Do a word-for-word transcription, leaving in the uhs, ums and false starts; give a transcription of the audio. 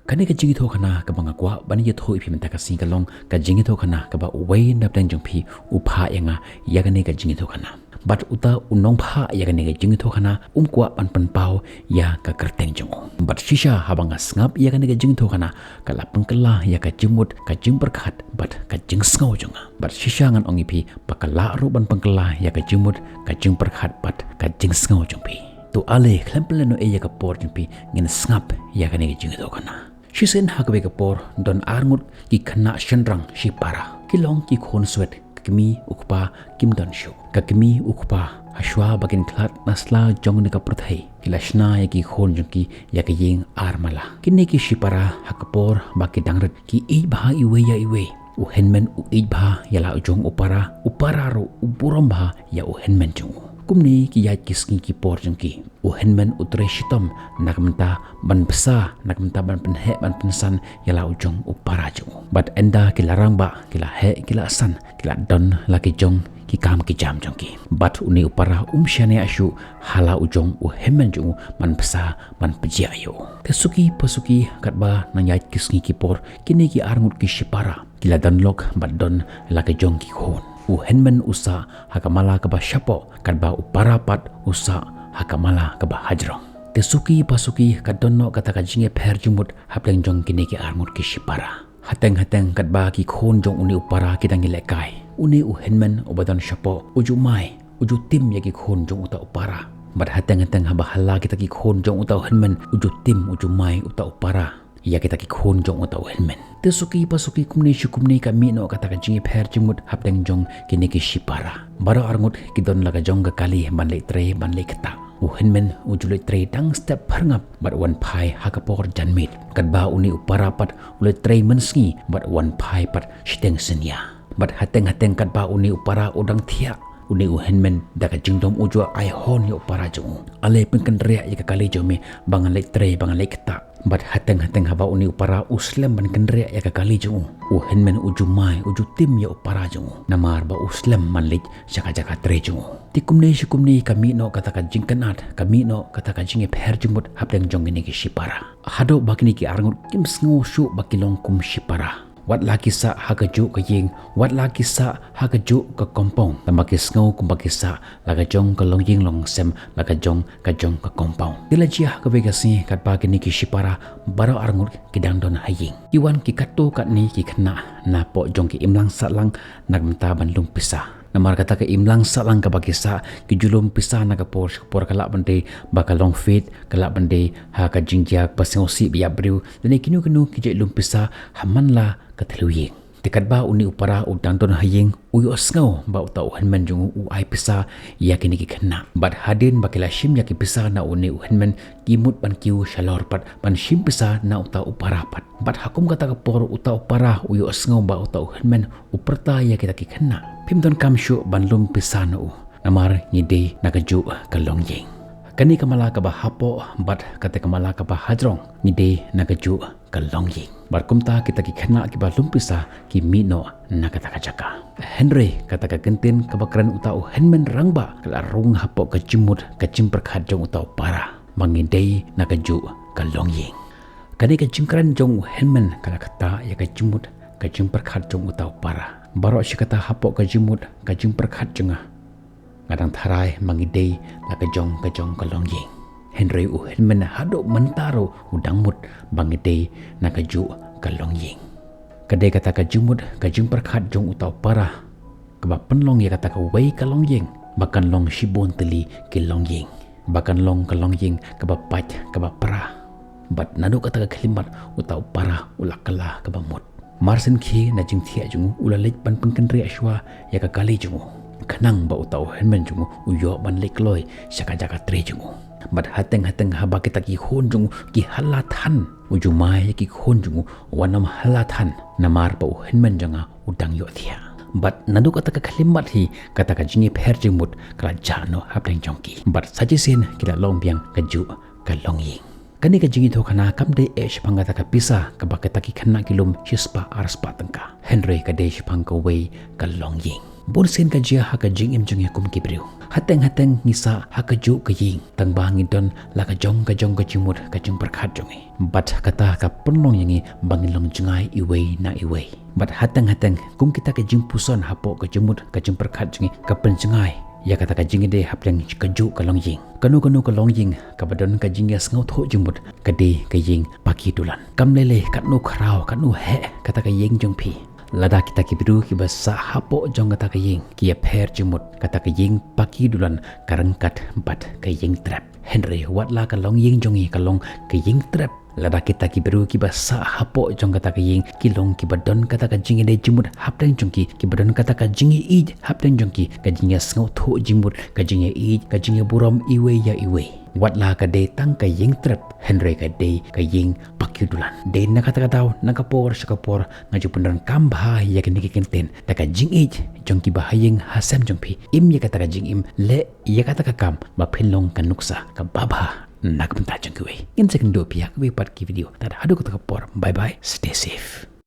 Kane ka jingïathuhkhana kaba nga kwah ban ïathuh ïa phi mynta ka sngi ka long ka jingïathuhkhana kaba uwei na pdeng jong phi u phah ïa nga ïa kane ka jingïathuhkhana. Bad uta u nongphah ïa kane ka jingïathuhkhana um kwah ban pynpaw ïa ka kyrteng jong u. Bad shisha haba nga sngap ïa kane ka jingïathuhkhana ka la pynkylla ïa ka jingmut, ka jingpyrkhat bad ka jingsngew jong nga. Bad shisha ngan ong ïa phi ba ka lah ruh ban pynkylla ïa ka jingmut, ka jingpyrkhat bad ka jingsngew jong phi. To ale khlem pynlehnohei ïa ka por jong phi, ngin sngap ïa kane ka jingïathuhkhana. Shisien ha kawei ka por don arngut ki khynnah shynrang shipara. Ki long ki khun swet, ka kmie u kpa kim don shuh. Ka kmie u kpa hashwa ba kin khlad na sla jong kane ka pyrthei, ki la shna ïa ki khun jong ki ïa ka ïing ar mala. Kine ki shipara ha ka por ba ki dang rit ki ïeit bha iwei ïa iwei. U hynmen u ïeit bha ïa la u jong u para, u para ruh u burom bha ïa u hynmen jong u. Kumne ki ïaid ki sngi ki por jong ki. U hynmen u trei shitom na ka bynta ban bsa, na ka bynta ban pynheh ban pynsan ïa la u jong u para jong u. Bad ynda ki la rangbah, ki la heh, ki la san, ki la don la ki jong ki kam ki jam jong ki. Bad une u para um shaniah shuh ha la u jong u hynmen jong u ban bsa ban pynjiah ïa u. Te suki pa suki katba nang ïaid ki sngi ki por, kine ki arngut ki shipara ki la don lok bad don la ki jong ki khun. U hynmen u sah ha ka mala kaba shapoh, katba u para pat u sah ha ka mala kaba hajrong. Te suki pa suki ka don noh kata ka jingïapher jingmut hapdeng jong kine ki arngut ki shipara. Hateng hateng katba ki khun jong une u para ki dang ïalehkai, une u hynmen uba don shapoh u ju mai, u ju tim ïa ki khun jong uta u para. Bad hateng hateng haba hala kita ki khun jong uta u hynmen u ju tim, u ju mai uta u para ïa kita ki khun jong uta u hynmen. Te suki pa suki, kumne shi kumne ka mih noh kata ka jingïapher jingmut hapdeng jong kine ki shipara. Baroh arngut ki don la ka jong ka kali ban leit trei, ban leit ktah. U hynmen u ju leit trei dang step pyrngap bad u wan phai ha ka por janmiet. Katba une u para pat u leit trei mynsngi bad u wan phai pat shiteng synñia. Bad hateng hateng katba une u para u dang thiah, une u hynmen da ka jingdom u ju ai hon ïa u para jong u. Ale pynkynriah ïa ka kali jong me ba ngan leit trei, ba ngan leit ktah. Bad hateng hateng haba une u para u slem ban kynriah ïa ka kali jong u, u hynmen u ju mai, u ju tim ïa u para jong u. Namar ba u slem ban leit sha ka jaka trei jong u. Te kumne shi kumne ka mih noh kata ka jingkynad, ka mih noh kata ka jingïapher jingmut hapdeng jong kine ki shipara. Haduh ba kine ki arngut kim sngew shuh ba ki long kum shipara. Wat la ki sah ha kajuh ka ïing, wat la ki sah ha kajuh ka compound, tangba ki sngew kumba ki sah la ka jong ka longïing longsem, la ka jong ka jong ka compound. Te la jia ha kawei ka sngi katba kine ki shipara baroh arngut ki dang don ha ïing. Ki wan ki katto katne ki khynnah napoh jong ki imlang sahlang na ka bynta ban lum pisa. Namar kata ka imlang sahlang kaba ki sah, ki ju lum pisa na ka por sha ka por, ka lah ban dei ba ka long fit, ka lah ban dei ha ka jingjia ba sngewsih ba ïap briew, lane kino kino ki jait lum pisa ha man la ka thliew ïing. Te katba une u para u dang don ha ïing, u ïohsngew ba uta u hynmen jong u u ai pisa ïa kine ki khynnah. Bad hadien ba ki la shim ïa ki pisa na une u hynmen, ki mut ban kiew shalor pat ban shim pisa na uta u para pat. Bad ha kum kata ka por uta u para u ïohsngew ba uta u hynmen u pyrta ïa kita ki khynnah. Phim donkam shuh ban lum pisa na u, namar ngi dei na kajuh ka longïing. Kane ka mala kaba hapoh bad kata ka mala kaba hajrong, ngi dei na kajuh ka longïing. Bad kumta kita ki khynnah kiba lum pisa ki mih noh na kata ka jaka. Hynrei kata ka kyntien kaba kren uta u hynmen rangbah ka la rung hapoh ka jingmut, ka jingpyrkhat jong uta u para ba ngi dei na kajuh ka longïing. Kane ka jingkren jong u hynmen ka la ktah ïa ka jingmut, ka jingpyrkhat jong uta u para. Baroh shi katta hapoh ka jingmut, ka jingpyrkhat jong nga, nga dang tharai ba ngi dei la ka jong ka jong ka longïing. Hynrei u hynmen haduh mynta ruh u dang mut ba ngi dei na kajuh ka longïing. Ka dei kata ka jingmut, ka jingpyrkhat jong uta u para kaba pynlong ïa kata kawei ka longïing ba kan long shibun tylli ki longïing, ba kan long ka longïing kaba pait, kaba pra. Bad naduh kata ka khyllipmat uta u para u la kylla kaba mut. Marsien khie na jingthiah jong u, u la leit ban pynkynriah shuwa ïa ka kali jong u, khnang ba uta u hynmen jong u u ïoh ban leit kloi sha ka jaka trei jong u. Bad hateng hateng haba kita ki khun jong u ki hala than, u ju mai ïa ki khun jong u, u wan ym hala than namar ba u hynmen jong nga u dang ïohthiah. Bad naduh kata ka khyllipmat hi kata ka jingïapher jingmut ka la jah noh hapdeng jong ki. Bad sa shisien ki la long biang kajuh ka longïing. Kane ka jingïathuhkhana kam dei eh shaphang kata ka pisa kaba kita ki khynnah ki lum shispah arspah tyngka, hynrei ka dei shaphang kawei ka longïing. Bun sien ka jia ha ka jingim jong ngi kum ki briew. Hateng hateng ngi sah ha kajuh ka ïing, tang ba ngi don la ka jong ka jong ka jingmut ka jingpyrkhat jong ngi. Bad kata ka pynlong ïa ngi ba ngin long jngai iwei na iwei. Bad hateng hateng kum kita ka jingpuson hapoh ka jingmut ka jingpyrkhat jong ngi ka pynjngai ïa kata ka jingïadei hapdeng kajuh ka longïing. Kano kano ka longïing kaba don ka jingïasngewthuh jingmut ka dei ka ïing paki dulan. Kam lei lei katno khraw katno heh kata ka ïing jong phi, lada kita ki briew kiba sah hapoh jong kata ka ïing ki ïapher jingmut, kata ka ïing paki dulan ka ryngkat bad ka ïing trep. Hynrei wat la ka longïing jong ngi ka long ka ïing trep, lada kita ki briew kiba sah hapoh jong kata ka ïing ki long kiba don kata ka jingïadei jingmut hapdeng jong ki, kiba don kata ka jingïeit hapdeng jong ki, ka jingïasngewthuh jingmut, ka jingïeit, ka jingïaburom iwei ïa iwei. Wat la ka dei tang ka ïing trep, hynrei ka dei ka ïing paki dulan. Dei na kata ka daw, na ka por sha ka por, nga ju pyndonkam bha ïa kine ki kyntien da ka jingïeit jong ki bahaïing hasem jong phi. Im ïa kata ka jingim, leh ïa kata ka kam ba phin long ka nuksa kaba bha na ka bynta jong kiwei. Ngin sa ïakynduh pat ha kawei pat ka video. Tad haduh kata ka por, bye bye, stay safe.